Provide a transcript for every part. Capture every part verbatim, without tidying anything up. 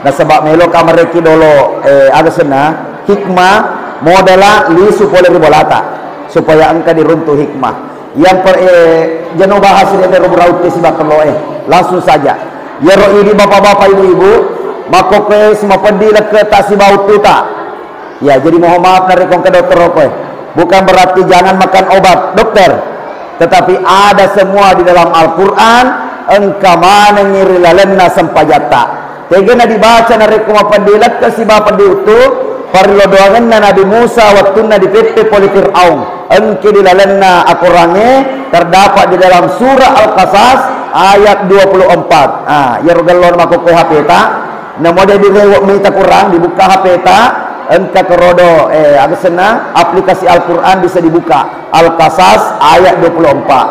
Nasaba melo ka mareki dolo, eh, aga senna, hikmah, modala lisu pole ri bolata, supaya engka diruntu hikmah. Yang per-, eh, jeno bahas ini ro burautte sibawa kello, eh. Langsung saja. Yero idi bapak-bapak, ibu-ibu, makkokkoe simapeddi lekke ta sibawa uttuta. Ya, jadi mohon maaf narekko engka dokter rokok, eh. Bukan berarti jangan makan obat, dokter. Tetapi ada semua di dalam Al-Quran, engka manengi ri lalenna sempajatta. Tegana dibaca narekko mapeddi lekke sibawa peddi uttu, parello doangenna Nabi Musa wettunna dipeppe pole Fir'aun. Engki di lalenna Al-Qurangnge, terdapat di dalam surah Al-Qasas ayat dua puluh empat. Ah, yero gellona makkokkoe H P ta. Namo de direwe mita Quran, dibuka H P ta, engka kerodo, eh, aga senna, aplikasi Al-Quran bisa dibuka. Al-Qasas ayat dua puluh empat.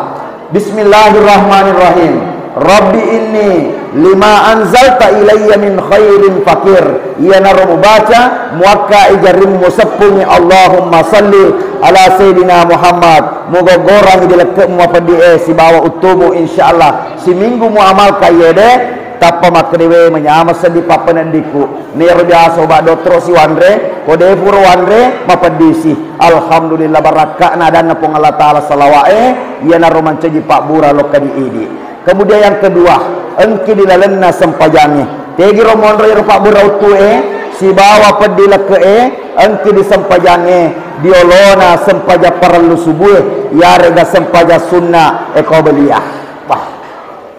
Bismillahirrahmanirrahim. Rabbi inni lima anzalta ilayya min khairin fakir. Iyanaro mubaca, muakka ijarimmu seppungi Allahumma salli ala Sayyidina Muhammad. Mugoggorangi di lekke'mu mapeddi e sibawa uttumu, insyaallah. Siminggu muamalka iyede, tappa makkedewe manyameng seddi pappeneddiku. Nero biasa obat dottoro siwanre, ko de puro wanre, mapeddisi. Alhamdulillah, barakka'na adanna Puang Allah Ta'ala salawa'e, iyanaro mancaji pabbura lokka di idi. Kemudian yang kedua, engki di lalenna sempajangnge. Tegiro monro iro pabbura uttue, sibawa peddi lekke'e, engki di sempajangnge, di olona sempajang parellu subue, yarega sempajang sunna e qabliyah. Wah,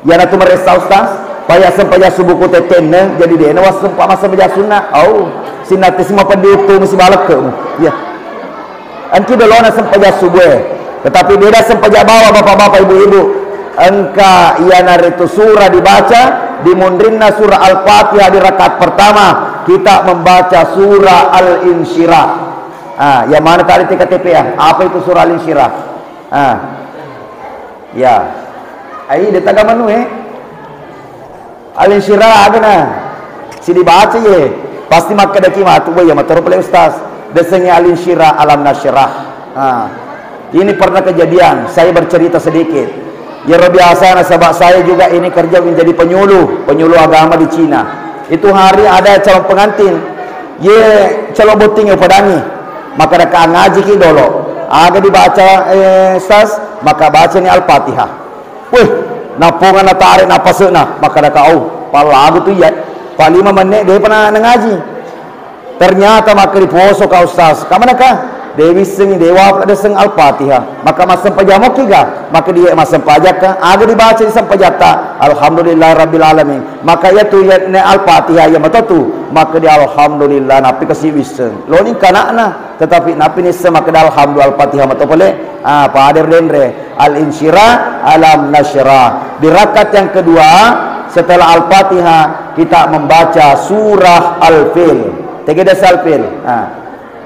Iyanatu maressa, Ustaz, paya sempajang subuhku tettenne, jadi dena wassempa massempajang sunna. Au, sinnatesi mapeddi uttu mesi balekke'mu. Iya. Engki dolona sempajang subuh e. Tetapi beda sempajang bawang, Bapak-bapak, Ibu-ibu. Engka iyanaritu surah dibaca di munrinna surah Al-Fatihah di rakaat pertama, kita membaca surah Al-Insyirah. Ah, yang mana tadi T K T P ya? Apa itu surah Al-Insyirah? Ah. Ya. Ai, de taga manu, eh. Al-Insyirah agana. Sidibaca ye. Pasti makkedaki matu, "Wah, iya matoro pale Ustaz." Desengnge Al-Insyirah, Alam Nasyrah. Nah, ini pernah kejadian, saya bercerita sedikit. Yero biasa nasaba saya juga ini kerja menjadi penyuluh, penyuluh agama di Cina. Itu hari ada calon pengantin. Ye calon botting upadangi. Maka deka ngajiki dolo. Aga dibaca, eh, Ustaz? Maka bacani Al-Fatihah. Weh, napponga natarik napasena, makkadaka, "Au, pallagu tu iya." Palima menne depa na, nangaji. Ternyata makkedi, "Poso ka Ustaz." "Kamanaka?" "De wissengi, de wapla deseng Al-Fatihah." "Maka massempajang mokkiga?" Makkedi, "Iya massempajakka." Aga dibaca di sempajatta? "Alhamdulillah Rabbil Alamin." Maka iya tu iya ne Al-Fatihah iya matotu. Makkedi, "Alhamdulillah, nappi kasi wisseng." Loni kanakna. Tetapi nappi nisseng makkeda alhamdulillah, Al-Fatihah mato pole. Ah, pada denre. Al-Insyirah, Alam Nasyrah. Di rakaat yang kedua, setelah Al-Fatihah, kita membaca surah Al-Fil. Tegede Al-Fil. Ah.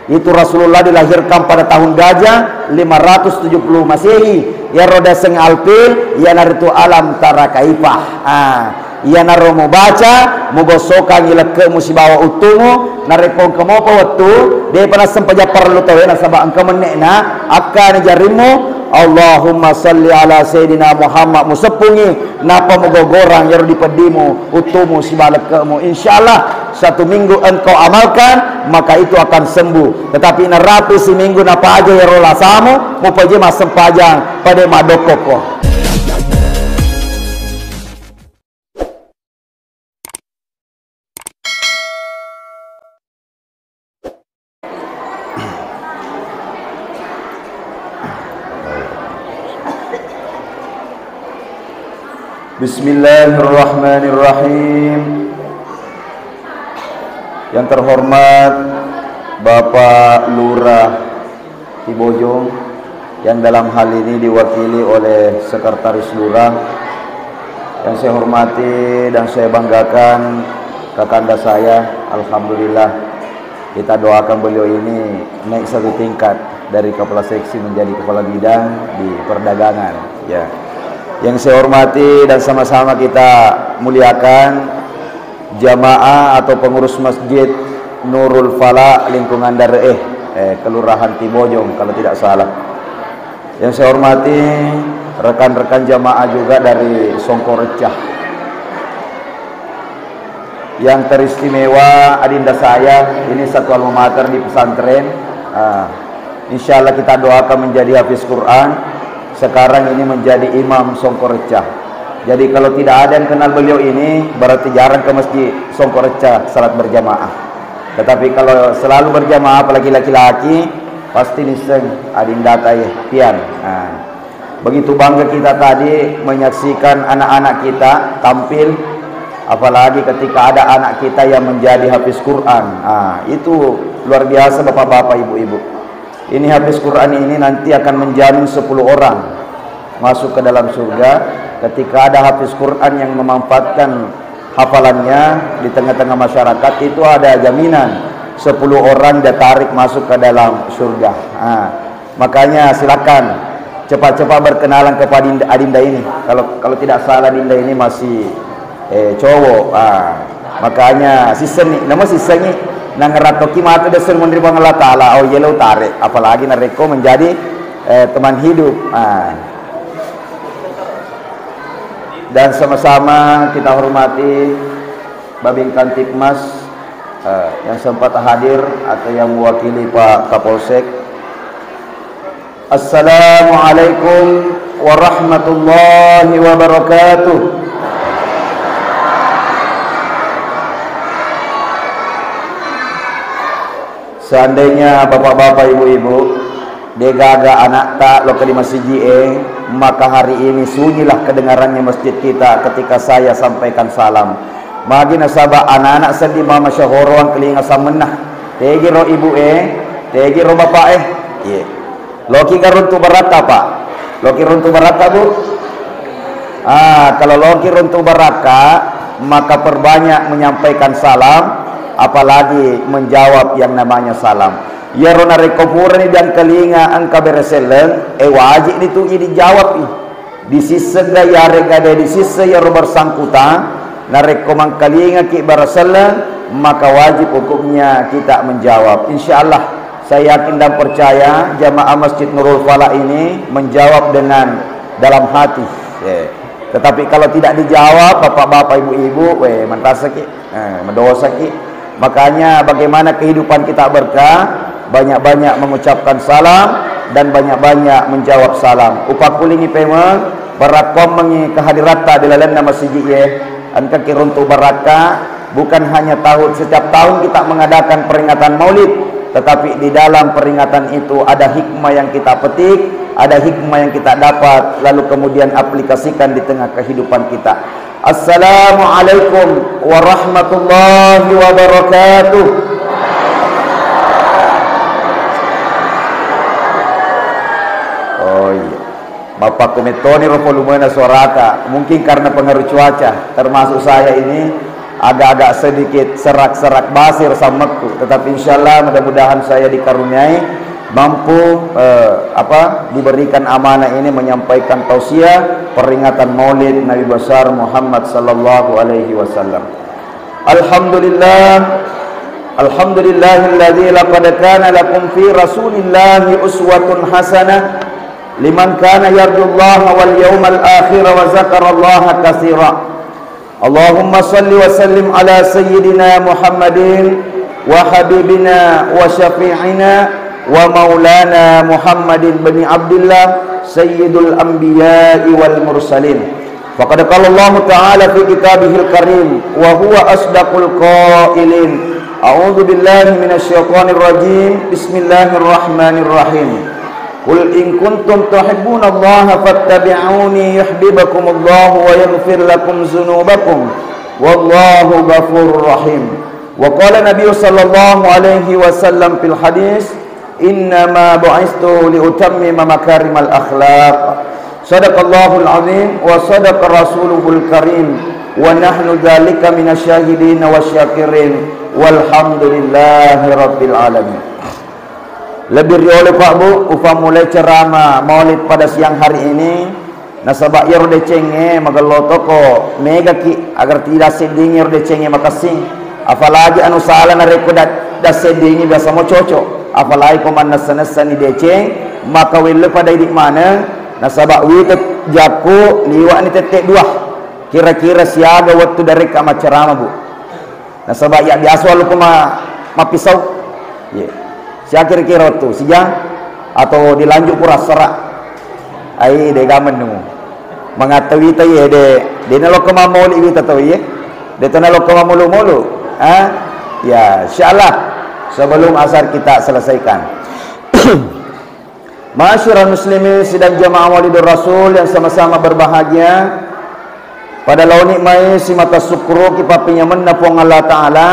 Itu Rasulullah dilahirkan pada tahun gajah lima ratus tujuh puluh Masehi. Iyaro daseng Al-Fil, iyanaritu Alam Tara Kaifah. Ah. Iyanaro mubaca, mugosokangngi lekke'mu sibawa uttumu, narekko engka mopa wettu, depa nassempajang parellu tauwe nasaba engka menne'na, akkani jarimmu, Allahumma salli ala Sayyidina Muhammad, museppungi, nappa mugogorang iyaro dipeddimu, uttumu sibawa lekke'mu. Insyaallah, satu minggu engkau amalkan, maka itu akan sembuh. Tetapi narapi siminggu napaja iyaro lasamu, mupaja massempajang, pada madokkokko. Bismillahirrahmanirrahim. Yang terhormat Bapak Lurah Tibojong, yang dalam hal ini diwakili oleh Sekretaris Lurah. Yang saya hormati dan saya banggakan kakanda saya, alhamdulillah, kita doakan beliau ini naik satu tingkat dari kepala seksi menjadi kepala bidang di perdagangan. Ya. Yang saya hormati dan sama-sama kita muliakan, jamaah atau pengurus Masjid Nurul Falah lingkungan Dare'e, eh, Kelurahan Tibojong kalau tidak salah. Yang saya hormati rekan-rekan jamaah juga dari Songkorecah. Yang teristimewa adinda saya, ini satu alma mater di pesantren. Ah, insya Allah kita doakan menjadi hafiz Quran. Sekarang ini menjadi imam Songkorecca. Jadi kalau tidak ada yang kenal beliau ini, berarti jarang ke masjid Songkorecca salat berjamaah. Tetapi kalau selalu berjamaah, apalagi laki-laki, pasti nisseng adinda taye pian. Ah. Begitu bangga kita tadi menyaksikan anak-anak kita tampil, apalagi ketika ada anak kita yang menjadi hafiz Quran. Ah, itu luar biasa, bapak-bapak, ibu-ibu. Ini hafiz Quran ini nanti akan menjamin sepuluh orang masuk ke dalam surga. Ketika ada hafiz Quran yang memanfaatkan hafalannya di tengah-tengah masyarakat, itu ada jaminan sepuluh orang dia tarik masuk ke dalam surga. Ah. Makanya silakan cepat-cepat berkenalan kepada Dinda, Adinda ini. Kalau, kalau tidak salah, Dinda ini masih, eh, cowok. Ah, makanya sissenni, nama sissenni, nangerattoki mata dasar menri Puang Allah Ta'ala. Oh, iya lo tarik. Apalagi narekko menjadi, eh, teman hidup. Ah. Dan sama-sama kita hormati Babin Kamtibmas, eh, yang sempat hadir atau yang mewakili Pak Kapolsek. Assalamualaikum warahmatullahi wabarakatuh. Seandainya bapak-bapak, ibu-ibu, degaga anakta lokka di masiji e, maka hari ini sunyilah kedengarannya masjid kita ketika saya sampaikan salam. Magi nasaba anak-anak seddi mama syahoroang kelinga samenna. Tegi ro ibu e, tegi ro bapak e. Iya. Loki ga runtu barakka, Pak? Loki runtu barakka, Bu? Ah, kalau loki runtu barakka, maka perbanyak menyampaikan salam, apalagi menjawab yang namanya salam. Iyaro narekko purani diangkalinga engka bere selleng, eh, wajib dituji dijawab i. Disissengga yarega de disisseng iyaro bersangkutan, narekko mangkalingaki bara selleng, maka wajib hukumnya kita menjawab. Insya Allah, saya yakin dan percaya jamaah Masjid Nurul Falah ini menjawab dengan dalam hati. Ya. Tetapi kalau tidak dijawab, bapak-bapak, ibu-ibu, weh, manrasaki, eh, madosaki. Makanya bagaimana kehidupan kita berkah, banyak-banyak mengucapkan salam dan banyak-banyak menjawab salam. Upakkulingi pemeng, barakkuammengi kehadiratta di lalenna masiji ye. Engkaki runtu barakka, bukan hanya tahun, setiap tahun kita mengadakan peringatan Maulid, tetapi di dalam peringatan itu ada hikmah yang kita petik, ada hikmah yang kita dapat, lalu kemudian aplikasikan di tengah kehidupan kita. Assalamualaikum warahmatullahi wabarakatuh. Oh iya. Mappakko mettoni ro volumena suarata. Mungkin karena pengaruh cuaca, termasuk saya ini agak-agak sedikit serak-serak basir sammekku. Tetapi insya Allah, mudah-mudahan saya dikaruniai mampu, eh, apa, diberikan amanah ini menyampaikan tausiah peringatan Maulid Nabi Besar Muhammad sallallahu alaihi wasallam. Alhamdulillah. Alhamdulillahilladzi laqad kana lakum fi Rasulillahi uswatun hasanah liman kana yarjullaha wal yawmal akhir wa dzakarallaha katsira. Allahumma shalli wa sallim ala sayyidina Muhammadin wa habibina wa syafi'ina wa maulana Muhammadin bin Abdillah, sayyidul anbiya'i wal mursalin. Faqad qala Allahu ta'ala fi kitabihil karim, wa huwa asdaqul qailin. A'udzu billahi minasy syaithanir rajim. Bismillahirrahmanirrahim. Qul in kuntum tuhibbunallaha fattabi'uni yuhibbukumullahu wa yaghfir lakum dzunubakum. Wallahu ghafurur rahim. Wa qala Nabi sallallahu alaihi wasallam fil hadis, "Innama bu'istu li utammima makarimal akhlaq." Sadaqallahul azim wa sadaqa rasuluhul karim wa nahnu dzalika minasy syahidin wasyakirin walhamdulillahi rabbil alamin. Lebih riolo, Pak, Bu, ufammulai ceramah Maulid pada siang hari ini. Nasaba iyaro decengnge magello toko megaki agar tidak seddingi iyaro decengnge makessing. Apalagi anu sala narekko da-, dasseddingi biasa mo cocok. Apalagi ko mannessa-nessani deceng, maka welle pada idi maneng, nasaba wita jakku liwa'ni tette dua. Kira-kira siaga wettu darekka maccarama, Bu. Nasaba iya biasa lokko ma-, mappisau. Iya. Sia kira-kira tu, sijang atau dilanjut pura sera. Ai, de' ga mennu. Mangatta wita iye, de', de' nalokko mamoli wita tau iye. De' to nalokko mamulu-mulu. Ah, ya, insyaallah sebelum asar kita selesaikan. Ma'asyiral muslimin sidang jamaah Maulidur Rasul yang sama-sama berbahagia, pada laoni mai simata sukkuruki pappenyamenna Puang Allah Ta'ala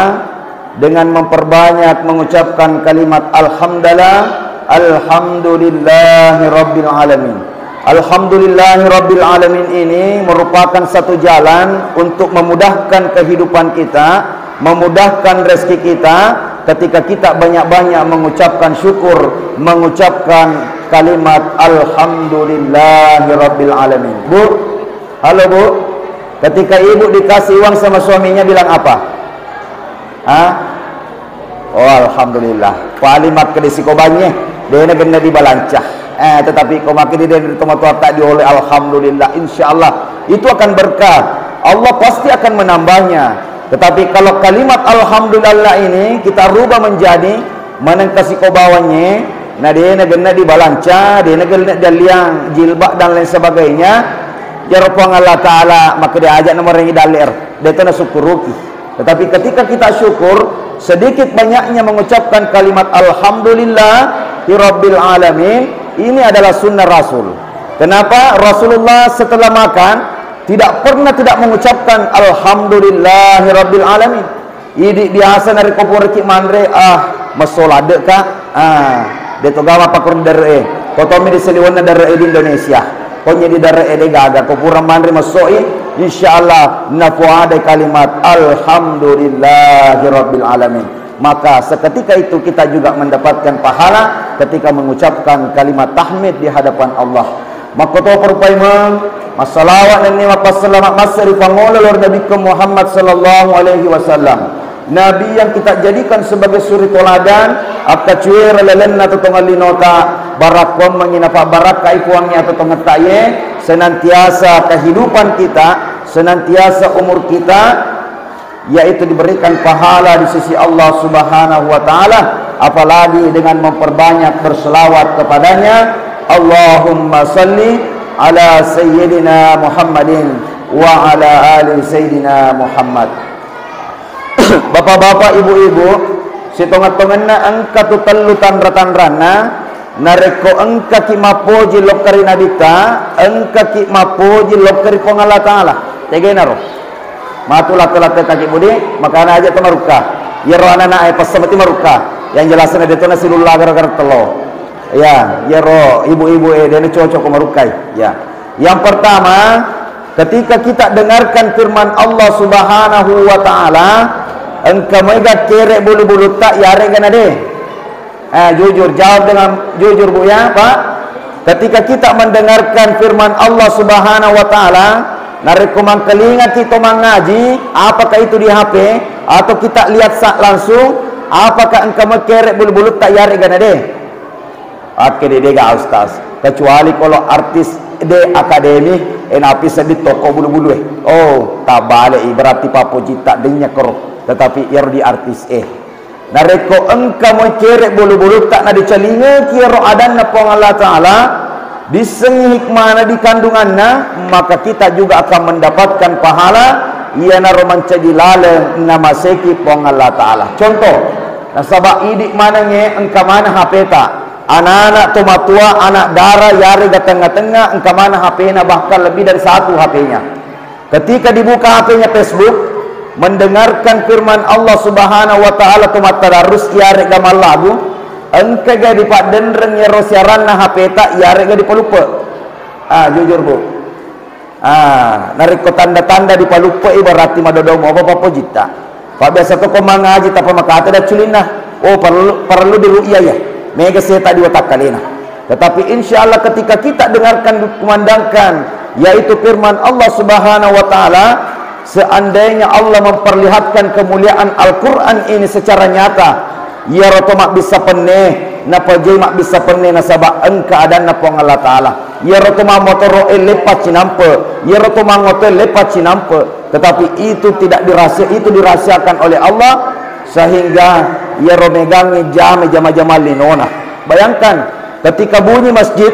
dengan memperbanyak mengucapkan kalimat alhamdalillah, alhamdulillahi rabbil alamin. Alhamdulillahi rabbil alamin ini merupakan satu jalan untuk memudahkan kehidupan kita, memudahkan rezeki kita ketika kita banyak-banyak mengucapkan syukur, mengucapkan kalimat alhamdulillahirabbil alamin. Bu, halo Bu, ketika ibu dikasih uang sama suaminya bilang apa? Hah? Oh, alhamdulillah. Paling makkeda sikobanye, dena genna dibalanca. Eh, tetapi ko makkeda dena tomatoatta dioleh, alhamdulillah, insyaallah itu akan berkah. Allah pasti akan menambahnya. Tetapi kalau kalimat alhamdulillah ini kita rubah menjadi manengka sikobawanye, na dena genna dibalanca, dena genna dialliang jilbab dan lain sebagainya, jaro Puang Allah Ta'ala makkeda aja namorengi dalle er, deto nasukkuruki. Tetapi ketika kita syukur, sedikit banyaknya mengucapkan kalimat alhamdulillahirabbil alamin, ini adalah sunnah Rasul. Kenapa Rasulullah setelah makan tidak pernah tidak mengucapkan alhamdulillahirabbil alamin? Idi biasa narekko puraki manre, ah, messo ladde ka, ah, deto gawa pakkur dere e. Kotomi di seliwenna dere e di Indonesia. Konye di dere e de gaga, ko pura manre messoi, insyaallah nafuade kalimat alhamdulillahirabbil alamin. Maka seketika itu kita juga mendapatkan pahala ketika mengucapkan kalimat tahmid di hadapan Allah. Makkoto perpaimeng, massalawat nenni mappassalamat masse ri Pangolo loro Nabiku Muhammad sallallahu alaihi wasallam. Nabi yang kita jadikan sebagai suri toladan, akkacuera lalenna totongeng linota, barakkuammengi napabbarakkai Puangnge totongetta ye, senantiasa kehidupan kita, senantiasa umur kita, yaitu diberikan pahala di sisi Allah Subhanahu wa Ta'ala, apalagi dengan memperbanyak berselawat kepadanya. Allahumma salli ala Sayyidina Muhammadin wa ala ali Sayyidina Muhammad. Bapak-bapak, ibu-ibu, sitonget-tongenna engka tu tellu tanra-tanranna, narekko engkaki mappoji lokka ri Nabitta, engkaki mappoji lokka ri Puang Allah Ta'ala. Tegenaro. Matu latte-latte kaki budi, makana aja to marukka. Iyaro anak-anak e passa mati marukka. Yang jelasnya dia to nasilulla gara-gara telo. Ya, iyaro ibu-ibu e, dia cocok ko marukkai. Ya. Yang pertama, ketika kita dengarkan firman Allah Subhanahu wa Ta'ala, engka mega kere bulu-bulutta, yarega nade. Eh, jujur, jawab dengan jujur, Bu, ya, Pak. Ketika kita mendengarkan firman Allah Subhanahu wa Ta'ala, narekko mangkalingaki to mangaji, apakah itu di H P, atau kita lihat sa-, langsung, apakah engka mega kere bulu-bulutta, yarega nade? Oke, de, de ga, Ustaz. Kecuali kalau artis de akademi, eh, napi seddi toko bulu-bulu, eh. Oh, tabale i, berarti pappojitta denya koro. Tetapi iyaro di artis, eh. Narekko engka moi kere bulu-bulutta nadicalingaki iyaro adanna Puang Allah Ta'ala, dissengi hikmana di kandunganna, maka kita juga akan mendapatkan pahala iyanaro mancaji laleng namaseki Puang Allah Ta'ala. Contoh, nasaba idi manengnge engka maneng H P-ta, anak-anak, tomatua, anak dara, yarega tengnga-tengnga, engka maneng H P-na, bahkan lebih dari satu H P-nya. Ketika dibuka H P-nya Facebook, mendengarkan firman Allah Subhanahu wa Ta'ala, to mattadarrus, iyare'ga mallagu, engkaga dipaddenreng iyaro siaranna H P-ta, iyare'ga dipaluppe? Ah, jujur, Bu. Ah, narekko tanda-tanda dipaluppe'i, berarti madodo mopa pappojitta. Fa biasa to ko mangaji tappa makata dacculinna. Oh, parellu, parellu diru'ya iya. Mega seta di watakkalena. Tetapi insya Allah ketika kita dengarkan, kumandangkan, yaitu firman Allah Subhanahu wa Ta'ala, seandainya Allah memperlihatkan kemuliaan Al-Quran ini secara nyata, iyaro to mabbissa penne, Napajai mabbissa penne nasaba engka adanna Puang Allah Ta'ala. Iyaro to mammotoro e leppa cinampe, iyaro to mangoto e leppa cinampe, tetapi itu tidak dirahsia-, itu dirahasiakan oleh Allah, sehingga iyaro megangngi jame jama-jama linona. Bayangkan, ketika bunyi masjid,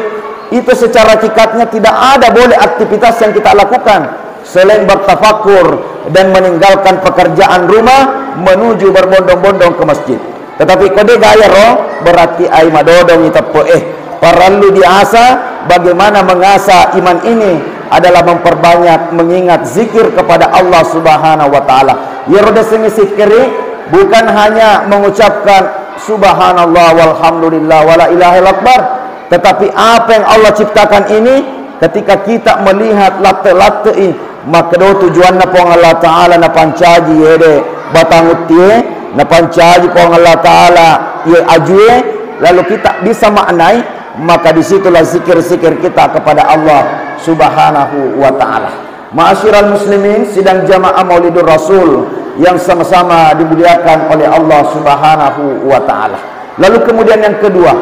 itu secara hakikatnya tidak ada boleh aktivitas yang kita lakukan selain bertafakur dan meninggalkan pekerjaan rumah menuju berbondong-bondong ke masjid. Tetapi ko de gaya ro, berarti ai madodong iteppe e. Parallu diasa, bagaimana mengasah iman ini adalah memperbanyak mengingat zikir kepada Allah Subhanahu wa Ta'ala. Iyaro desengnge sikkiri bukan hanya mengucapkan subhanallah walhamdulillah wala ilaha illallah, tetapi apa yang Allah ciptakan ini, ketika kita melihat latte-latte i, makkedo tujuanna Puang Allah Ta'ala napancaji ede batang uttie, napancaji Puang Allah Ta'ala ye ajue, lalu kita bisa maknai, maka disitulah zikir-zikir kita kepada Allah Subhanahu wa Ta'ala. Ma'asyiral muslimin, sidang jamaah Maulidur Rasul yang sama-sama dimuliakan oleh Allah Subhanahu wa Ta'ala. Lalu kemudian yang kedua,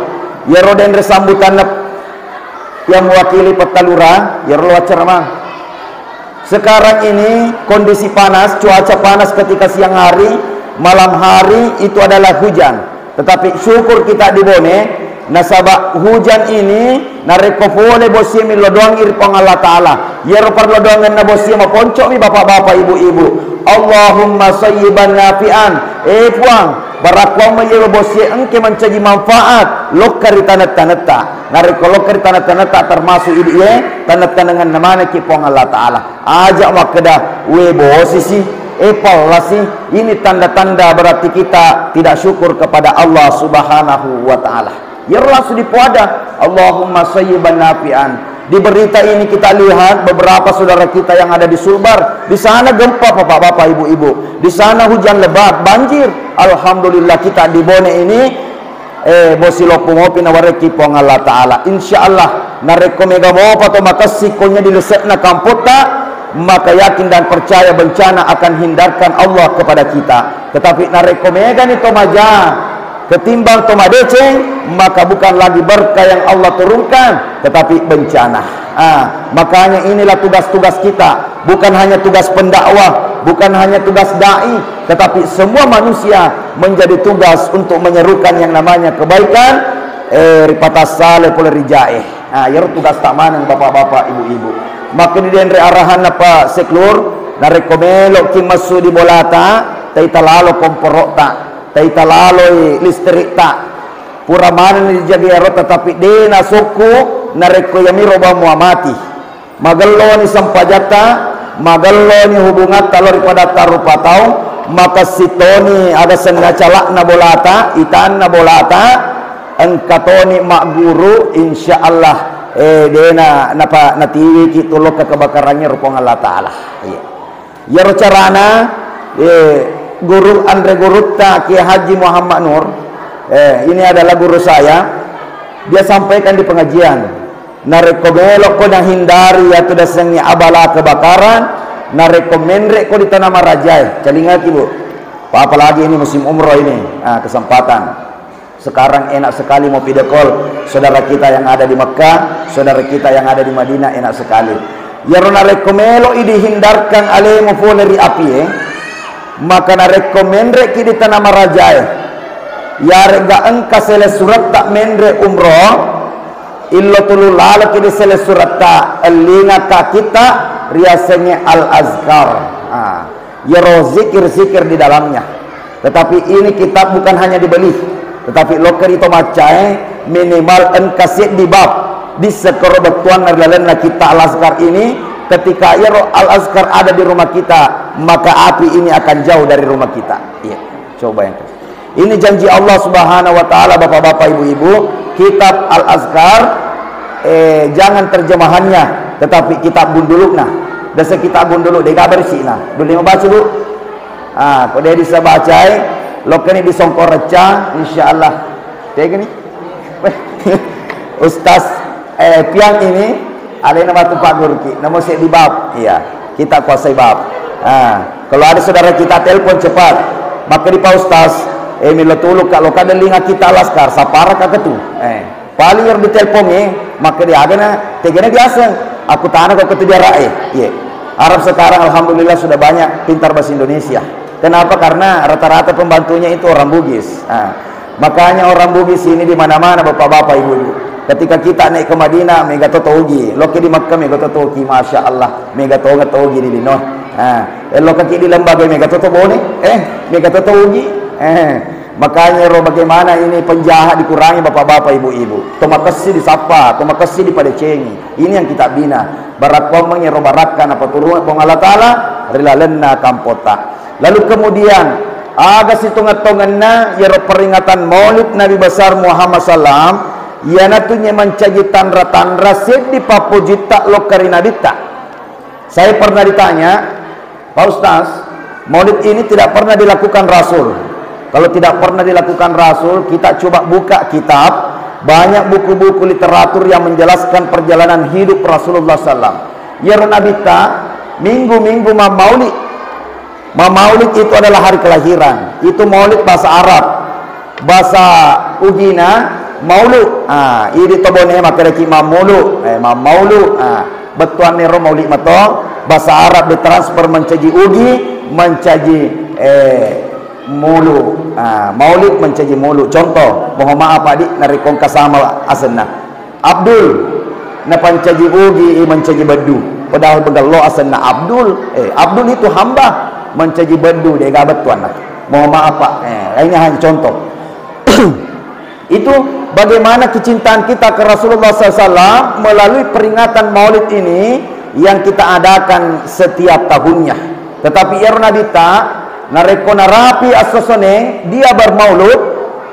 iyaro denre sambutanna yang mewakili Pettalura, iyaro lo acara mang. Sekarang ini kondisi panas, cuaca panas ketika siang hari, malam hari itu adalah hujan. Tetapi syukur kita di Bone, nasaba hujan ini narekko pole bosie millo doangi ri Puang Allah Ta'ala. Iyaro parlo doangenna bosie maponcomi bapak-bapak, ibu-ibu. Allahumma sayyiban nafi'an. Eh Puang, barakkuamma iyaro bosie engke mancaji manfaat lokka ri tanetta-tanetta. Narekko lokka ri tanetta-tanetta termasuk idi e tanetta-tanengenna manekki Puang Allah Ta'ala. Aja makkeda, "We, bosisi, eh, pallasi." Ini tanda-tanda berarti kita tidak syukur kepada Allah Subhanahu wa Ta'ala. Iyaro langsung dipoada, "Allahumma sayyiban nafi'an." Di berita ini kita lihat beberapa saudara kita yang ada di Sulbar. Di sana gempa, bapak-bapak, ibu-ibu. Di sana hujan lebat, banjir. Alhamdulillah, kita di Bone ini Eh, bosi loppo mopi nawarekki Puang Allah Ta'ala. Insya Allah, narekko mega mopa to makessing konnya di lese'na kampotta, maka yakin dan percaya bencana akan hindarkan Allah kepada kita. Tetapi narekko megani to maja ketimbang to madeceng, maka bukan lagi berkah yang Allah turunkan, tetapi bencana. Ah, makanya inilah tugas-tugas kita. Bukan hanya tugas pendakwah, bukan hanya tugas dai, tetapi semua manusia menjadi tugas untuk menyerukan yang namanya kebaikan, eh, ri patassale pole ri jae. Ah, iyaro tugasta maneng bapak-bapak, ibu-ibu. Makkuni denre arahanna Pak Seklur, narekko meloki massu di bolata, taita lalo komporo'ta, taita laloi listrikta. Pura manenni dijagi iyaro, tetapi de nasokku narekko iyamiro bang mua mati. Magelloni sempajatta, magelloni hubungatta lao ri padatta rupa tau, makessing toni aga senna cala'na bolata, itanna bolata, engka toni magguru, insya Allah, eh, dena napa natiwiki tu lokka kebakarangnge ro Puang Allah Ta'ala. Iya. Iyaro carana, eh, guru anre gurutta Kiai Haji Muhammad Nur, eh, ini adalah guru saya, dia sampaikan di pengajian. Narekko melokko nahindari iyatu dasengnge abala kebakaran, narekko menrekko di Tanah Marajae, calingaki, Bu. Apalagi ini musim umroh ini, ah, kesempatan. Sekarang enak sekali mau video call saudara kita yang ada di Mekah, saudara kita yang ada di Madinah, enak sekali. Iyaro narekko meloi dihindarkan alemu pole ri apie, maka narekko menrekki di Tanah Marajae, yarega engka selessuretta menre umroh, illo tulu laloki di selessuretta, ellingaka kitta riasengnge Al-Azkar. Ah, iyaro zikir-zikir di dalamnya. Tetapi ini kitab bukan hanya dibeli, tetapi lokka ri to maccae minimal engka seddi bab dissekkoro bettuanna ri lalenna kitta Al-Azkar ini. Ketika iyaro Al-Azkar ada di rumah kita, maka api ini akan jauh dari rumah kita. Iya, coba bayangkan. Ini janji Allah Subhanahu wa Ta'ala, bapak-bapak, ibu-ibu, kitab Al-Azkar, eh, jangan terjemahannya, tetapi kitab gundulukna. Dasa kitab gunduluk, dega bersihna. Dulu mau baca, Bu. Ah, ko de bisa bacai, lokkani di songko reca, insya Allah. Tegani? Ustaz, eh, Piang ini, alena batu Pak Gurki, namo seddi bab. Iya, kita kuasai bab. Ah, kalau ada saudara kita telepon cepat. Maka di Pak Ustaz, Eh, melo tulu ka, lo ka delinga kita Laskar, sapara ka ketu. Eh, paling yang ditelepon, eh, maka dia agana, tegana biasa. Aku tana kok ketu jarak, eh. Iya. Arab sekarang alhamdulillah sudah banyak pintar bahasa Indonesia. Kenapa? Karena rata-rata pembantunya itu orang Bugis. Ah. Makanya orang Bugis ini di mana-mana, bapak-bapak, ibu-ibu. Ketika kita naik ke Madinah, mega toto Ugi. Loki di Makkah, mega toto Ugi. Masya Allah, mega tonga to Ugi di lino. Ah, eh, loka ki di lembaga, mega toto Bone. Eh, mega toto Ugi. Eh, makanya ro bagaimana ini penjahat dikurangi, bapak-bapak, ibu-ibu. To makessi disapa, to makessi dipadecengi. Ini yang kita bina. Barakkomengngi ro barakka napaturungi Puang Allah Ta'ala ri lalenna kampota. Lalu kemudian, aga sitongeng-tongenna iyaro peringatan Maulid Nabi Besar Muhammad sallam, iyanatu nye mancaji tanra-tanra seddi pappojitta lokka ri Nabitta. Saya pernah ditanya, "Pak Ustaz, Maulid ini tidak pernah dilakukan Rasul. Kalau tidak pernah dilakukan Rasul, kita coba buka kitab, banyak buku-buku literatur yang menjelaskan perjalanan hidup Rasulullah sallam." Iyaro Nabitta, minggu-minggu mammaulid. Mamaulid itu adalah hari kelahiran. Itu maulid bahasa Arab. Bahasa Ugina maulu. Ah, idi to Bone makkedaki mamulu. Eh, mamaulu. Ah, bettuanna ro maulid mato. Bahasa Arab ditransfer mencaji Ugi, mencaji, eh, mulu. Ah, maulid mencaji mulu. Contoh, mohon maaf, Pak, di, narekko engka sama asenna. Abdul, napancaji Ugi, i mancaji Beddu. Padahal begello asenna Abdul. Eh, Abdul itu hamba, mancaji Beddu, dega bettuanna. Mohon maaf, Pak. Eh, ini hanya contoh. Itu bagaimana kecintaan kita ke Rasulullah sallallahu alaihi wasallam melalui peringatan Maulid ini yang kita adakan setiap tahunnya. Tetapi iyaro Nabitta, narekko narapi esso Seneng, dia bermaulud,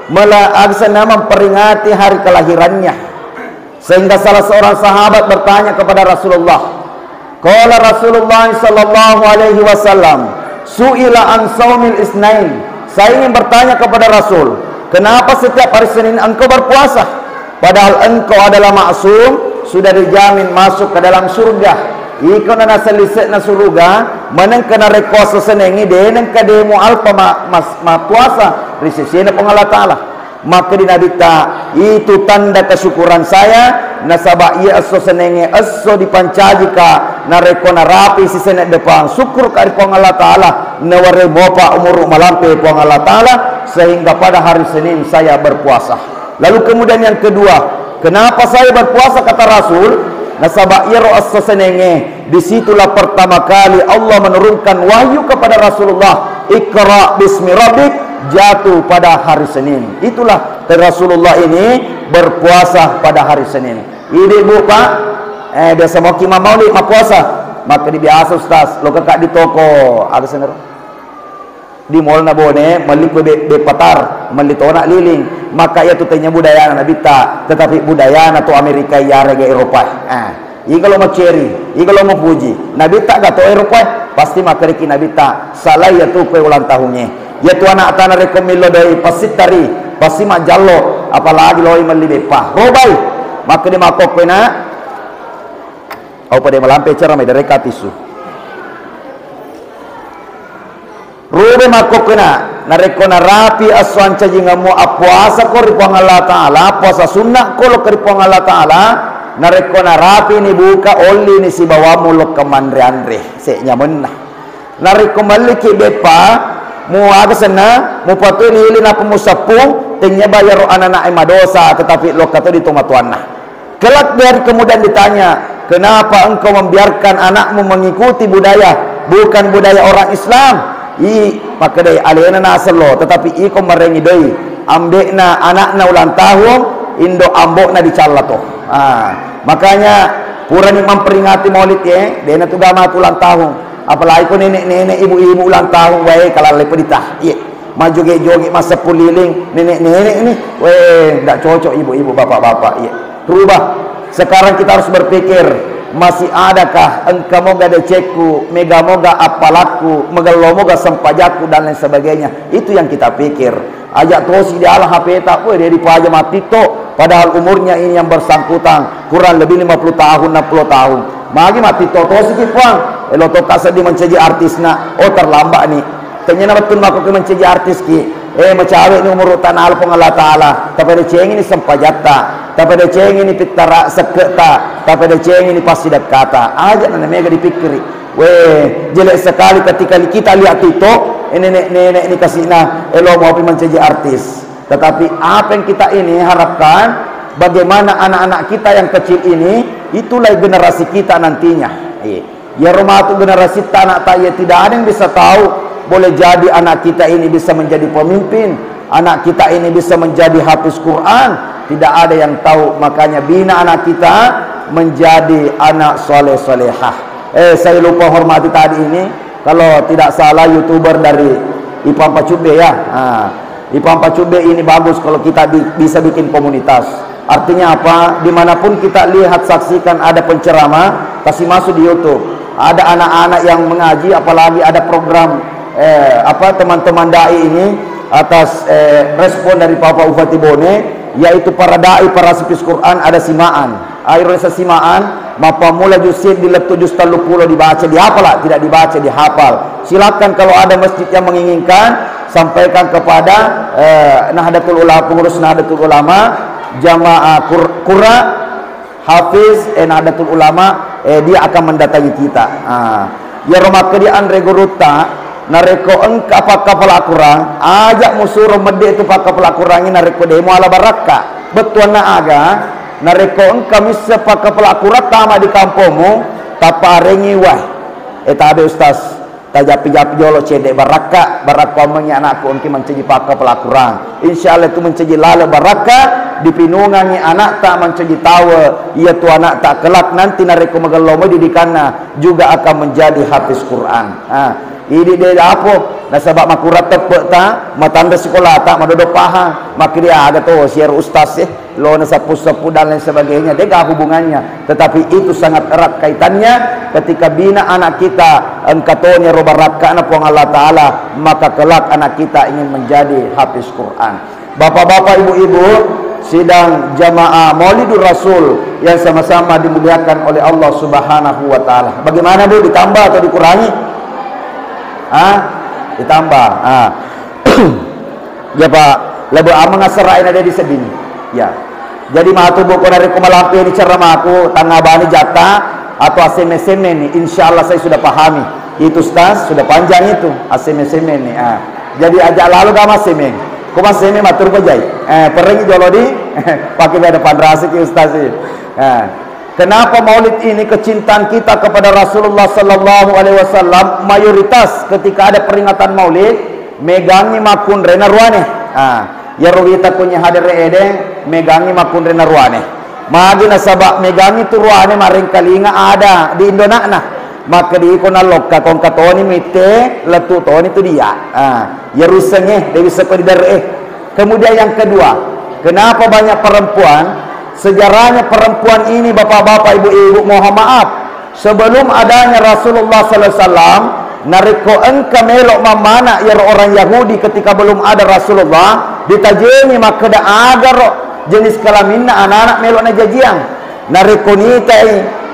mela-, asenna memperingati hari kelahirannya. Sehingga salah seorang sahabat bertanya kepada Rasulullah. Qala Rasulullah sallallahu alaihi wasallam, "Su'ila an saumil isnain." Saya ingin bertanya kepada Rasul, "Kenapa setiap hari Senin engkau berpuasa? Padahal engkau adalah maksum, sudah dijamin masuk ke dalam surga." Iko na nasellisekna suruga, manengka narekko esso Senengngi, de nengka de mualpa ma-, mas-, mappuasa ri sesena Puang Allah Ta'ala. Makkedi Nabitta, "Itu tanda kesyukuran saya, nasaba iya esso Senengnge esso dipancajika, narekko narapi sisene depang, syukurka ri Puang Allah Ta'ala, nawarai mopa umuru malampe Puang Allah Ta'ala, sehingga pada hari Senin saya berpuasa." Lalu kemudian yang kedua, kenapa saya berpuasa, kata Rasul? Nasaba iyaro esso Senengnge, disitulah pertama kali Allah menurunkan wahyu kepada Rasulullah, "Iqra bismi rabbik", jatuh pada hari Senin. Itulah Rasulullah ini berpuasa pada hari Senin. Idi, Bu, Pak, eh, biasa moki mammaulid, mappuasa. Maka dibiasa, Ustaz, lo kakak di toko, ada senero. Di mall na Bone, melli kue be-, beppa tar, melli tona liling. Maka iya tu tanya budayana Nabitta, tetapi budayana tu Amerika, iyarega Eropa. Ah, iga lo maceri, iga lo mupuji. Nabitta ga to Eropa, pasti makkedaki Nabitta, "Salai iya tu kue ulang tahungnge." Iya tu anak tana rekko millo doi, pasti tari, pasti majallo, apalagi loi melli beppa. Robai, makkedi makkokkoe na, au pada malampe cara mai dereka tisu. Rube makkokkena, narekko narapi esso ancajingemmu appuasako ri Puang Allah Ta'ala, puasa sunnako lokka ri Puang Allah Ta'ala, narekko narapini buka, ollini sibawammu lokka manre-anre, senyamenna. Narekko melliki beppa, muaga senna, mupatui lili napa museppung, tennyaba iyaro anana'e madosa, tetapi lokka to di tomatoanna. Kelak di hari kemudian ditanya, "Kenapa engkau membiarkan anakmu mengikuti budaya bukan budaya orang Islam?" I, makkedai alena naseng lo, tetapi iko merengi doi, ambe'na anakna ulang tahun, indo ambo'na dicalla to. Ah, makanya purani memperingati maulid, ye, dena tu gama tu ulang tahun. Apalagi ko nenek-nenek, ibu-ibu ulang tahun, wae kalalle pedita. Iye. Majoge-joge masseppuliling nenek-nenek ini, weh, ndak cocok ibu-ibu, bapak-bapak, iya. Rubah. Sekarang kita harus berpikir, masih adakah engka moga decekku, mega moga appalakku, megello moga sempajakku, dan lain sebagainya. Itu yang kita pikir. Ajak tosi diala H P ta, weh, dia dipaja mattitto, padahal umurnya ini yang bersangkutan kurang lebih lima puluh tahun, enam puluh tahun. Magi mattitto tosi ki, Puang? Elo tokka seddi mencaji artisna, oh, terlambat ni. Tanya na betul mako ke mencaji artis ki. Eh, macawe'ni umuru'ta nala Puang Allah Ta'ala, tapadecengini sempajatta, tapadecengini pittara sekke'ta, tapadecengini passidekkata. Aja' na mega dipikkiri. Weh, jelek sekali ketika kita lihat TikTok, eh, nenek-nenek ni kasihna, eh, lo mau pi mancaji artis. Tetapi apa yang kita ini harapkan, bagaimana anak-anak kita yang kecil ini, itulah generasi kita nantinya. Iya. Iyaro matu generasitta anakta iya tidak ada yang bisa tahu, boleh jadi anak kita ini bisa menjadi pemimpin, anak kita ini bisa menjadi hafiz Quran, tidak ada yang tahu. Makanya bina anak kita menjadi anak soleh solehah. Eh, saya lupa hormati tadi ini, kalau tidak salah youtuber dari Ipang Pacubbe ya. Ah, Ipang Pacubbe ini bagus kalau kita bi-, bisa bikin komunitas. Artinya apa? Dimanapun kita lihat, saksikan ada penceramah, kasih masuk di YouTube. Ada anak-anak yang mengaji, apalagi ada program, eh, apa, teman-teman dai ini atas, eh, respon dari Bapak Bupati Bone, yaitu para dai, para hafiz Quran, ada simaan. Ayo resa simaan, mappammula juz seddi lettu juz telluppulo dibaca, dihafal, tidak dibaca, dihafal. Silakan kalau ada masjid yang menginginkan, sampaikan kepada, eh, Nahdlatul Ulama, pengurus Nahdlatul Ulama, jamaah Qur-, Qurra, Hafiz, eh, Nahdlatul Ulama, eh, dia akan mendatangi kita. Ah, iyaro makkedi anre gurutta, narekko engka pakkapala Akurang, aja' musuro medde tu pakkapala Akurangnge narekko de' muala barakka. Bettuanna aga, narekko engka misseng pakkapala Akurang tama di kampongmu, tapparengngi wae. Eh, tabe, Ustaz. Tajappi-jappi jolo cedde' barakka, barakka ommengngi anakku engki mancaji pakkapala Akurang. Insya Allah itu mancaji laleng barakka, dipinungangngi anakta mancaji tawa, iya tu anakta kelak nanti narekko magello moi didikanna juga akan menjadi hafiz Quran. Ha, idi de' dapo, nasaba' makurang teppe'ta, matanre sikolata, madodo pahang, makkedi aga to siero ustaz e. Lona seppu-seppu dan lain sebagainya, de'ga hubungannya. Tetapi itu sangat erat kaitannya ketika bina anak kita, engka toni ro barakkana Puang Allah Ta'ala, maka kelak anak kita ingin menjadi hafiz Quran. Bapak-bapak, ibu-ibu, sidang jamaah Maulidur Rasul yang sama-sama dimuliakan oleh Allah Subhanahu wa Ta'ala. Bagaimana, Bu? Ditambah atau dikurangi? Hah? Ditambah. Ah. Ya, Pak, lebih aman asera ina di sedini. Ya. Jadi matu buku narekko malampeni ceramaku, tangabani jatta atau asemme-semmeni, insya Allah saya sudah pahami. Itu, Ustaz, sudah panjang itu, asemme-semmeni. Ah. Jadi ajak lalu gak masemme. Ko masemme matur bajai. Eh, perengi jolo di, pakai beda panrasi ki Ustaz sih. Ah. Kenapa Maulid ini kecintaan kita kepada Rasulullah sallallahu alaihi wasallam, mayoritas ketika ada peringatan Maulid, megangngi makkunraina ruane. Ah, iyaro wita kunyi hadere ede, megangngi makkunraina ruane. Magi nasaba megangngi tu ruane marengkalinga ada di indona'na. Makkedi ko nallokka ko engka toni mitte, lettu toni tu dia. Ah, iyaro wissengnge, de wisseng ko diderre. Kemudian yang kedua, kenapa banyak perempuan? Sejarahnya perempuan ini, bapak-bapak, ibu-ibu, mohon maaf, sebelum adanya Rasulullah sallallahu alaihi wasallam, narekko engka melo mammana iyaro orang Yahudi ketika belum ada Rasulullah, ditajengi makkeda agaro jenis kelaminna anak-anak melo najajiang. Narekko nitai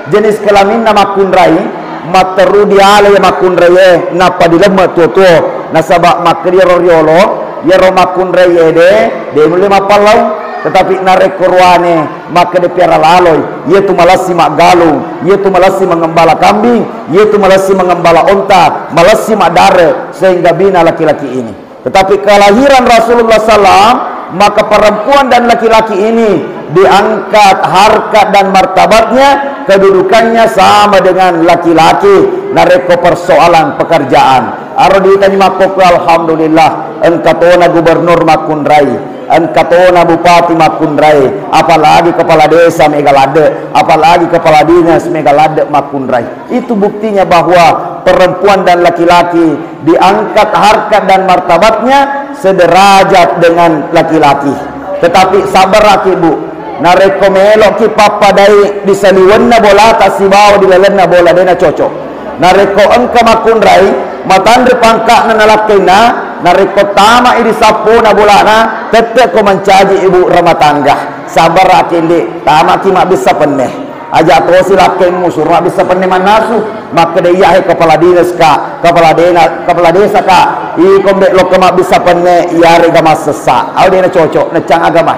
jenis kelaminna makkunrai, matteru diala iya makkunraie, nappa dilemme tuo-tuo. Nasaba makkeda iyaro riolo, iyaro makkunrai ede, de nulle mappallau. Tetapi narekko ruane, makkeda piara laloi, iyatu malessi maggalung, iyatu malessi mengembala kambing, iyatu malessi mengembala onta, malessi maddare, sehingga bina laki-laki ini. Tetapi kelahiran Rasulullah sallam, maka perempuan dan laki-laki ini diangkat harkat dan martabatnya, kedudukannya sama dengan laki-laki narekko persoalan pekerjaan. Aro ditanya makkokko, alhamdulillah, engka tona gubernur makkunrai, engka tona bupati makkunrai, apalagi kepala desa mega ladde, apalagi kepala dinas mega ladde makkunrai. Itu buktinya bahwa perempuan dan laki-laki diangkat harkat dan martabatnya sederajat dengan laki-laki. Tetapi sabaraki, Bu, narekko meloki pappadai di saliwenna bolata sibawa di lalenna bola, dena cocok. Narekko engka makkunrai, matanre pangka'na nalakkainna, narekko tamai di sappona bolana, tette ko mancaji ibu rumah tangga. Sabaraki, Ndik, tamaki mabbissa penne. Aja' tosi lakkaimmu suro mabbissa penne mannasu. Makkeda, "Iya he kepala dinas ka, kepala dena-, kepala desa ka, iko mbe lokka mabbissa penne, iyarega massessa." Au de' nacocok, neccang agama.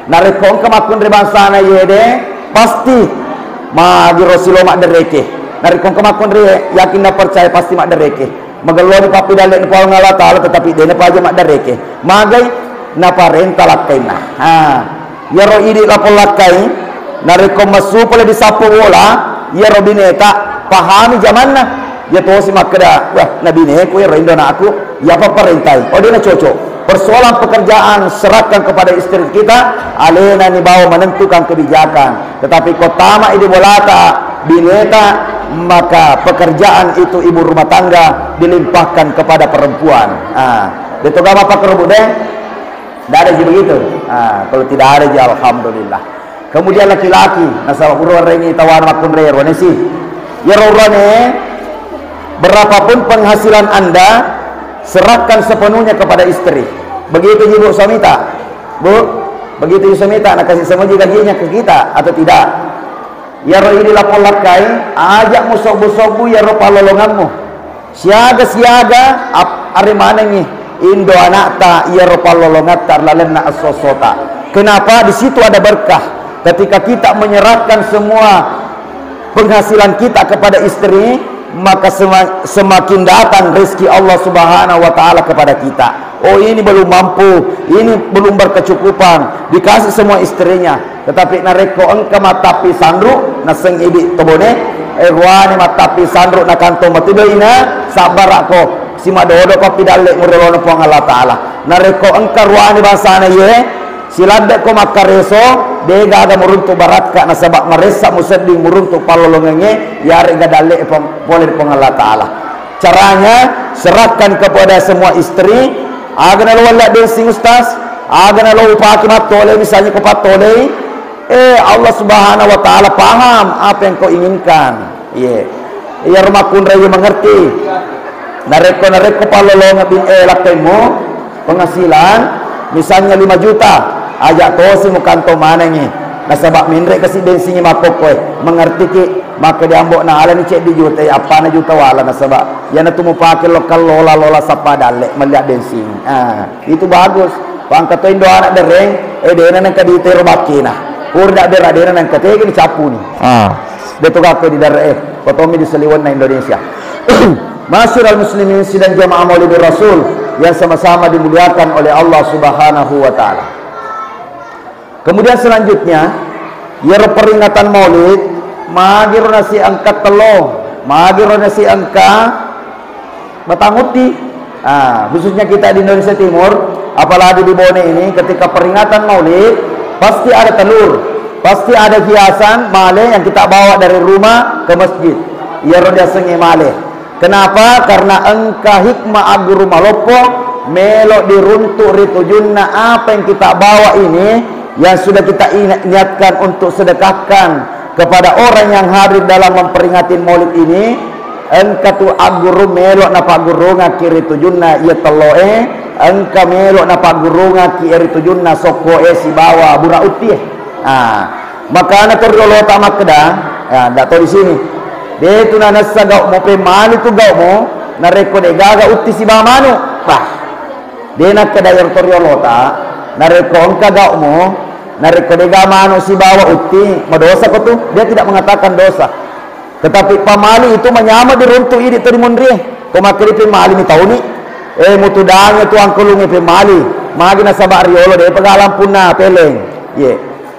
Narekko engka makkunrai bangsana iye de, pasti magiro silo maddereke. Narekko engka makkunrai yakin na percaya, pasti maddereke. Magelloni pappidalle'na Puang Allah Ta'ala, tetapi de' napaja maddareke. Magai? Naparenta lakkainna. Ha. Iyaro idi' lapong lakkai, narekko messu pole di sappo bola, iyaro bineta pahami jamanna. Iya tosi makkeda, "Wah, nabineku iyaro indo anakku, iya papparentai." Oh, de' nacocok. Persoalan pekerjaan serahkan kepada istri kita, alena ni bawa menentukan kebijakan. Tetapi ko tama idi' bolata, bineta, maka pekerjaan itu ibu rumah tangga dilimpahkan kepada perempuan. Ah, de' to gama pakkerubu de? Tidak ada ji begitu. Ah, kalau tidak ada ji, alhamdulillah. Kemudian laki-laki, nasaba uro rengi tawana makkunrai ro nesi. Iyaro urane, berapapun penghasilan Anda, serahkan sepenuhnya kepada istri. Begitu ji, Bu, suamita. Bu, begitu ji suamita, nakasih semua ji gajinya ke kita atau tidak? Iyaro idi' lapong lakkai, aja' musobbu-sobbu iyaro pallolongammu. Siaga-siaga ap-, aremanengngi indo anakta iyaro pallolongatta ri lalenna esso-essota. Kenapa? Di situ ada berkah. Ketika kita menyerahkan semua penghasilan kita kepada istri, maka sema-, semakin datang rezeki Allah Subhanahu wa Ta'ala kepada kita. Oh, ini belum mampu, ini belum berkecukupan, dikasih semua istrinya. Tetapi narekko engka mattappi sanru, naseng idi' tobone, eh, ruane mattappi sanru nakantong matu doina, sabbara'ko, simadodo pappidalle' murolona Puang Allah Ta'ala. Narekko engka ruane bangsana iye, siladde'ko makkareso, de' gaga muruntu' barakka, nasaba' maressa musedding muruntu' pallolongengnge, iyarega dalle' pong-, pole ri Puang Allah Ta'ala. Caranya, serahkan kepada semua istri, aga nalo walla bensin, Ustaz, aga nalo upake mattole, misalnya ko pattolei, eh, Allah Subhanahu wa Ta'ala paham apa yang kau inginkan. Iya. Iya, rumah kunrai mengerti. Narekko, narekko pallolonga bin-, eh, lakkaimmu, penghasilan misalnya lima juta, aja' tosi mukantong manengngi. Nasaba' menre' kasi bensingnge makkokkoe, mengertiki, makkeda ambo' naalani ceddi juta, eh, appana juta wala, nasaba' iyanatu mupake lokka lola-lola sappa dalle' melli bensin. Ah, itu bagus. Pangka to indo ana' dereng, eh, de'na nengka ditero bakkena. Pura da' bera de'na nengka tega dicappuni. Ah, de' to gakko di daerah, eh, kotommi di saliwenna Indonesia. Ma'asyiral muslimin sidang jamaah Maulidur Rasul yang sama-sama dimuliakan oleh Allah Subhanahu wa Ta'ala. Kemudian selanjutnya, iyaro peringatan Maulid, magiro nasi engka tello, magiro nasi engka batang utti. Ah, khususnya kita di Indonesia Timur, apalagi di Bone ini, ketika peringatan Maulid, pasti ada telur, pasti ada hiasan male yang kita bawa dari rumah ke masjid. Iyaro diasengnge male. Kenapa? Karena engka hikmah agguru maloppo, melo diruntu' ri tujunna apa yang kita bawa ini, yang sudah kita ina-, niatkan untuk sedekahkan kepada orang yang hadir dalam memperingati Maulid ini, engka tu agguru melo napaggurungakki ri tujunna iya telloe, engka melo napaggurungakki ri tujunna sokkoe sibawa bura uttie. Ah, makana to riolota makkeda, ya, ndak to di sini. De' tu nanessa gau'mu, pemmali tu gau'mu, narekko de' gaga utti sibawa manu'. Bah, de' nakkeda iyaro to riolota, narekko engka gau'mu, narekko de' gaga manu' sibawa utti, madosa ko tu. Dia tidak mengatakan dosa. Tetapi pamali itu manyameng diruntu' idi' to rimunrie. Ko makkeda pemmali mi tauni. Eh, mutudangi tu angkulungnge pemmali. Magi nasaba' riolo de' pagalang punna peleng. Ye.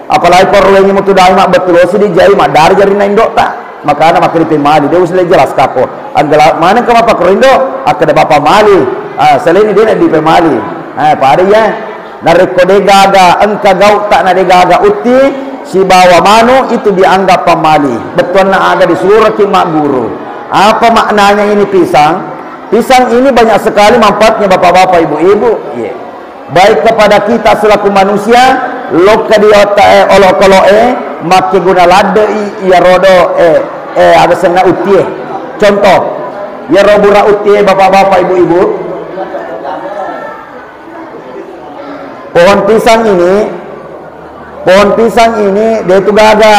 Apalagi ko roengngi mutudangi mabbettulosi dijai maddari jarinna indo'ta. Makana makkeda pemmali, de' usile jelas kako. Anggala maneng ka mappakoro indo', akkeda bapa mali. Ah, selain de' na di pemmali. Ah, pada iya. Narekko de' gaga engka gau'ta na de' gaga utti sibawa manu', itu dianggap pamali. Bettuanna aga disuraki magguru. Apa maknanya ini pisang? Pisang ini banyak sekali manfaatnya, bapak-bapak, ibu-ibu. Iya. Baik kepada kita selaku manusia, lokka di otak, eh, olokolo'e, makkeguna ladde'i iyarodo, eh, eh, aga senna uttie. Contoh, iyaro bura uttie, bapak-bapak, ibu-ibu. Pohon pisang ini, pohon pisang ini de' tu gaga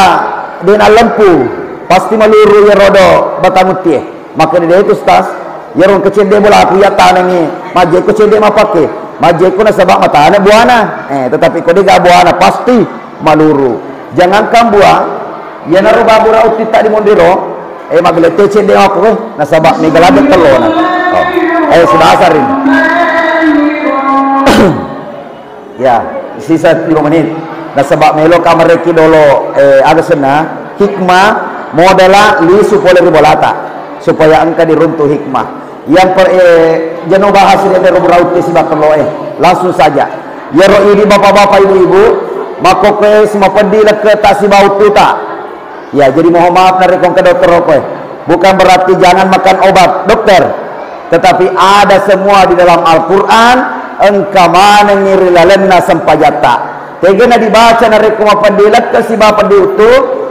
De' nallempu, pasti maluru iyaro do batang uttie. Makkeda de' tu, Ustaz, iyaro engka cedde' bolaku iyattanengngi, majjekko cedde' mapakke, majjekko nasaba' matane buana. Eh, tetapi ko de' ga buana, pasti maluru. Jangankan bua, iyanaro babura uttitta di monri ro, eh, magelette cedde' makko, eh, nasaba' mega ladde' tellona. Oh. Eh, sudah asar ini. Ya, sisa lima menit. Nasaba' meloka marekki dolo, eh, aga senna, hikmah, modala lisu pole ri bolata, supaya engka diruntu hikmah. Yang per-, eh, jeno bahas ini ro burautte sibawa tello, eh. Langsung saja. Iyaro idi bapak-bapak, ibu-ibu, makkokkoe simapeddi lekketa sibawa uttuta. Ya, jadi mohon maaf narekko engka dokter rokok, eh. Bukan berarti jangan makan obat, dokter. Tetapi ada semua di dalam Al-Quran, engka manengngi ri lalenna sempajatta. Tegana dibaca narekko mapeddi lekke sibawa peddi uttu,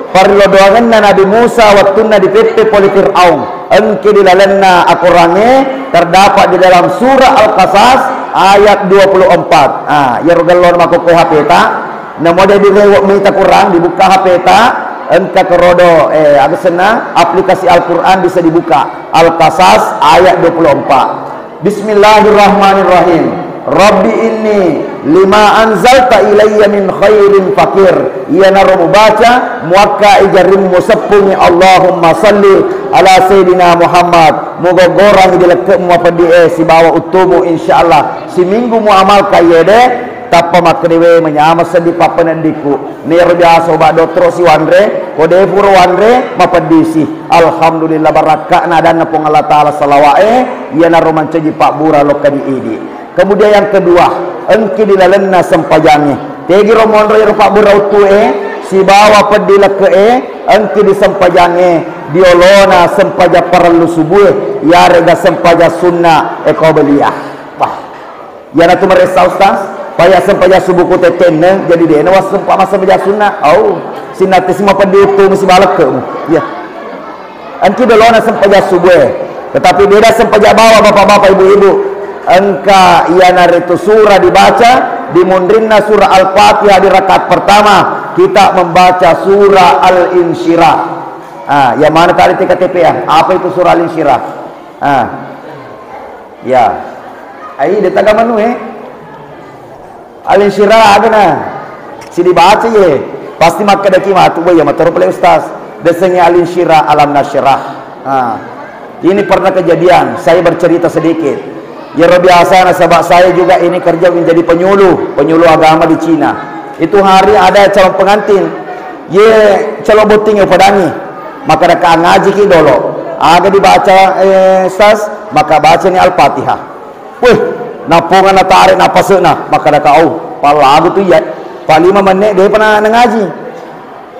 parello doangenna Nabi Musa wettunna dipeppe pole Fir'aun. Engki di lalenna akorangnge, terdapat di dalam surah Al-Qasas ayat dua puluh empat. Ah, iyaro gellona makkokkoe H P ta. Namo de' direwe' mita Quran, dibuka H P ta, engka kerodo, eh, aga senna, aplikasi Al-Quran bisa dibuka. Al-Qasas ayat dua puluh empat. Bismillahirrahmanirrahim. Rabbi inni lima anzalta ilayya min khairin fakir. Iyanaro mubaca, muakka ijarimmu seppungi Allahumma salli ala Sayyidina Muhammad. Mugoggorangi di lekke'mu mapeddi e sibawa uttumu, insyaallah. Siminggu muamalkan yede, tappa makkedewe manyameng seddi pappeneddikku. Nero biasa obat dottoro siwanre, ko de' pura wanre, mapeddisi. Alhamdulillah, barakka'na adanna Puang Allah Ta'ala, salawa'e, iyanaro mancaji pabbura lokka di idi. Kemudian yang kedua, engki di lalenna sempajangnge. Tegiro monro iyaro pabbura uttu'e, sibawa peddi lekke'e, engki di sempajangnge, di olona sempajang parellu subue, iyarega sempajang sunna e qabliyah. Wah. Iyanatu maressa, Ustaz, paya sempajang subuhku tettenne, jadi de'na wassempa massempajang sunna. Au, sinnatesi mapeddi uttumu sibawa lekke'mu. Iya. Engki dolona sempajang subue. Tetapi beda sempajang bawang, Bapak-bapak, Ibu-ibu. Engka iyanaritu surah dibaca di munrinna surah Al-Fatihah di rakaat pertama, kita membaca surah Al-Insyirah. Ah, yang mana tadi T K T P ya? Apa itu surah Al-Insyirah? Ah. Ya. Ai, de' taga manu, eh. Al-Insyirah agana. Sidibaca ye. Pasti makkedaki matu, "Wah, iya matoro pale Ustaz." Desengnge Al-Insyirah, Alam Nasyrah. Ah. Ini pernah kejadian, saya bercerita sedikit. Iyaro biasa nasaba saya juga ini kerja menjadi penyuluh, penyuluh agama di Cina. Itu hari ada calon pengantin. Ye calon botting upadangi. Maka deka ngajiki dolo. Aga dibaca, eh, Ustaz? Maka bacani Al-Fatihah. Weh, napponga natare napase'na, makkedaka, "Au, pallagu tu iya." Palima menne' de'pa na-, nangaji.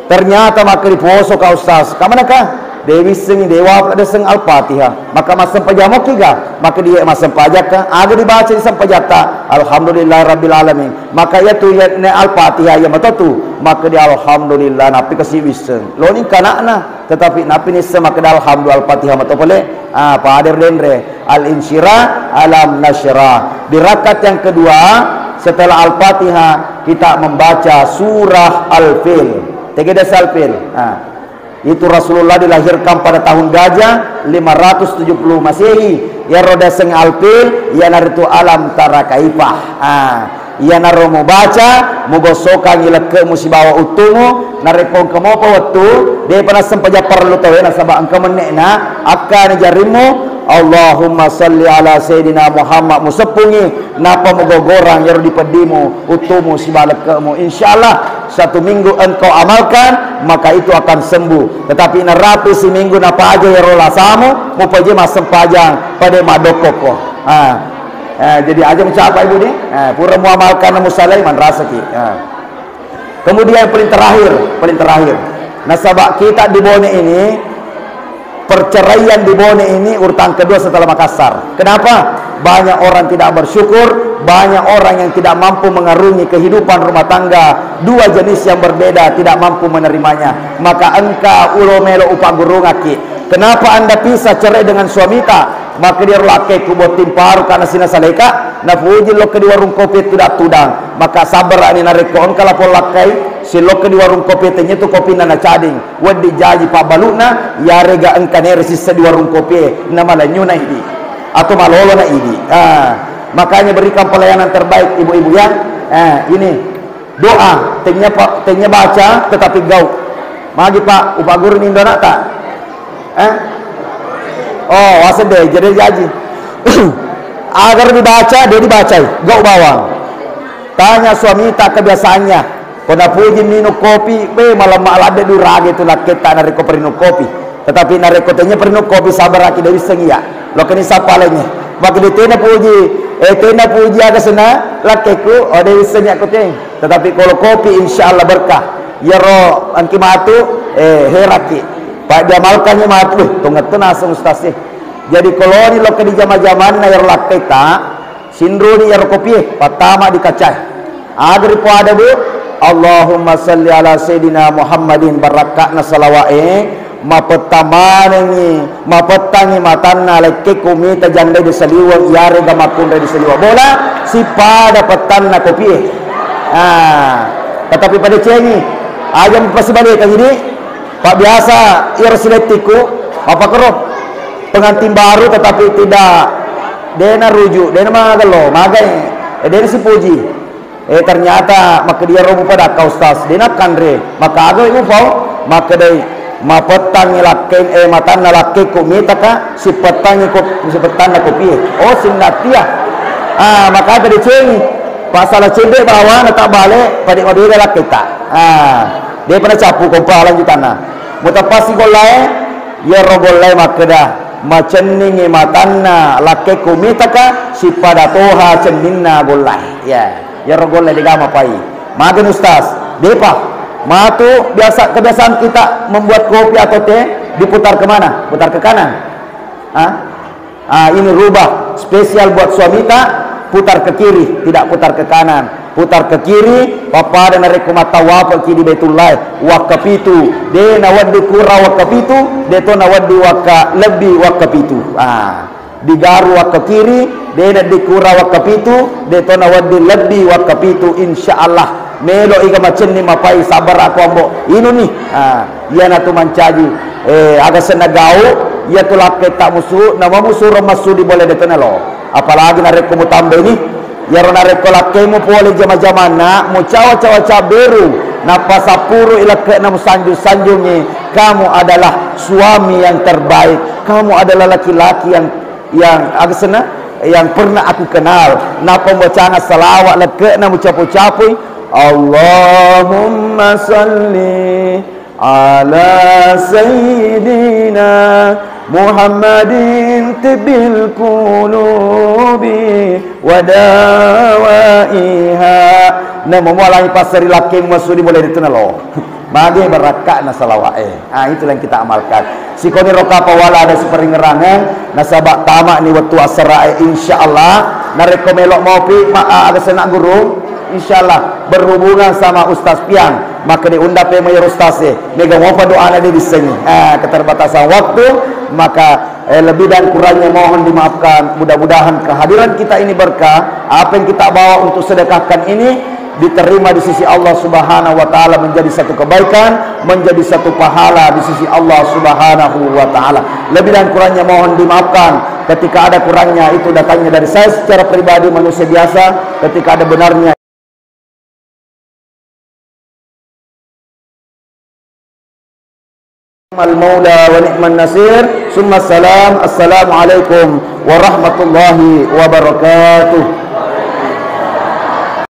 Ternyata makkeda, "Poso ka Ustaz." "Kamanaka?" "De' wissengngi, de' wapla deseng Al-Fatihah." "Maka massempajang mokkiga?" Makkeda, "Iya, massempajakka." "Aga dibaca di sempajatta?" "Alhamdulillahirabbil alamin." "Maka iyatu iya ne Al-Fatihah iya matotu." Makkeda, "Alhamdulillah, nappi kasi wisseng." Loni kana'na. Tetapi nappi nisseng makkeda alhamdulillah, Al-Fatihah mato pole. Ah, pada denre. Al-Insyirah, Alam Nasyrah. Di rakaat yang kedua, setelah Al-Fatihah, kita membaca surah Al-Fil. Tegede Al-Fil. Ah. Itu Rasulullah dilahirkan pada tahun gajah lima ratus tujuh puluh Masehi. Iyaro daseng Al-Fil, iyanaritu Alam Tara Kaifah. Ah. Iyanaro mubaca, mugossokangngi lekke'mu sibawa uttumu, narekko engka mopa wettu, de'pa nassempajang parellu tauwe, nasaba engka menne'na, akkani jarimmu, "Allahumma salli ala Sayyidina Muhammad," museppungngi, nappa mugogorang iyaro dipeddimu, uttumu sibawa lekke'mu. Insyaallah, satu minggu engkau amalkan, maka itu akan sembuh. Tetapi narapi siminggu napaja iyaro lasamu, mupaja massempajang, pada madokkokko. Ah. Eh, jadi aja mucapa ibu ni, eh, pura muamalkan musalai manrasaki. Eh. Kemudian yang paling terakhir, paling terakhir. Nasaba kita di Bone ini, perceraian di Bone ini urutan kedua setelah Makassar. Kenapa? Banyak orang tidak bersyukur, banyak orang yang tidak mampu mengarungi kehidupan rumah tangga, dua jenis yang berbeda tidak mampu menerimanya. Maka engka ulo melo upaggurungaki. Kenapa Anda pisah cerai dengan suamita? Makkeda iyaro lakkaiku, botting paru kana sina saleka, napuji lokka di warung kopi tudang-tudang. Maka sabbarani narekko engka lapong lakkai, silokka di warung kopi tennya tu kopinna nacading, wedding jaji pabbalu'na, yarega engka nere sissa di warung kopi, na malenyu na idi, atau malolo na idi. Ah, makanya berikan pelayanan terbaik ibu-ibu ya. Ah, ini doa, tennya pa-, tennya baca, tetapi gau. Magi Pak, upagguru ni Indo anakta? Eh? Oh, waseng de, jadi jaji. Agar dibaca, dia dibacai. Gau bawang. Tanya suamita kebiasaannya. Ko napuji minum kopi, be, malemma ladde durage tu lakketta narekko perinum kopi. Tetapi narekko tennya perinum kopi, sabaraki, de wisseng iya. Lokeni sappa lainnya. Makkeda tena puji, eh, tena puji aga sena lakkekku, oh, de wisseng iya ko teng. Tetapi kalau kopi, insya Allah berkah. Iyaro engki matu, eh, heraki. Pak diamalkannya matu, eh, tongettu naseng ustaz sih. Jadi koloni lokka di jama-jamanna iyaro lakketta, sinruni iyaro kopie, pattama di kacae. Aga ripoada, Bu? Allahumma salli ala sayyidina Muhammadin, barakka'na salawa'e, mapetta manengngi, mapettangngi matanna lakkekku mita jandai di saliweng, iyarega makkunrai di saliweng bola, sipada pettanna kopie. Ah, tetapi padecengi, aja mupasibalekang idi, Pak biasa iyaro silettikku, apa kero pengantin baru tetapi tidak, dena rujuk, dena magello, magai, eh, dena sipuji. Eh, ternyata makkedia ro mupadakka ustaz, dena kanre, maka aga ufau, makkedai, mapettangngi lakkeng, eh, matanna lakkekku mitaka, sipettangngi ko, sipettanna kopie. Oh, sinnattia. Ah, maka tadi cengi. Pasala cedde bawana tak bale, pada mabeda lakketta. Ah, depa nacappu kompa lanjutanna. Mutapasi gollae, iyaro gollae makkeda, macenningi matanna lakkekku mitaka, sipada toha cenninna gollae. Ya. Iyaro golla dega mapai. Magani ustaz, depa. Matu biasa, kebiasaan kita membuat kopi atau teh diputar ke mana? Putar ke kanan. Ah? Ah, ini rubah spesial buat suamita, putar ke kiri, tidak putar ke kanan. Putar ke kiri, pappada narekko mattawafaki di Baitullah, wakkapitu. De nawedding kurang wakkapitu, de to nawedding wakka lebbi wakkapitu. Ah. Digaru wakka kiri, de na dikura wakka pitu, de to na wedding lebbi wakka pitu, insya Allah. Melo iga macenni mapai sabar aku ambo. Inuni. Ah, iyana tu mancaji. Eh, aga senna gau, iya tu lakke tak musu, nama musu ro masudi boleh de to na lo. Apalagi narekko mutambe ni, iyaro narekko lakkemu pole jama-jamanna, mucawa-cawa cabberu, nappa sappuru ilakke'na musanjung-sanjungi, kamu adalah suami yang terbaik, kamu adalah laki-laki yang yang aga senna, yang pernah aku kenal. Nappa mubacana salawat lekke'na mucapu-capui, Allahumma salli ala sayyidina Muhammadin tibbil qulubi wa dawaiha. Namo mualangi passeri lakkeng masudi boleh dituna lo. Mage barakka'na salawa'e. Ah, itulah yang kita amalkan. Sikoni ro kapang wala ada siparingerangeng, nasaba tama'ni wettu asara'e, insya Allah. Narekko melo mopi, ma-, ah, aga sena guru, insya Allah berhubungan sama Ustaz Pian, maka diundang pe mai Ustaz e. Mega mopa doana de dissengi. Ah, keterbatasan waktu, maka Eh, lebih dan kurangnya mohon dimaafkan. Mudah-mudahan kehadiran kita ini berkah. Apa yang kita bawa untuk sedekahkan ini diterima di sisi Allah Subhanahu wa Ta'ala, menjadi satu kebaikan, menjadi satu pahala di sisi Allah Subhanahu wa Ta'ala. Lebih dan kurangnya mohon dimaafkan. Ketika ada kurangnya, itu datangnya dari saya secara pribadi, manusia biasa. Ketika ada benarnya, Ni'mal maula wa ni'man nasir. Summa salam. Assalamualaikum warahmatullahi wabarakatuh.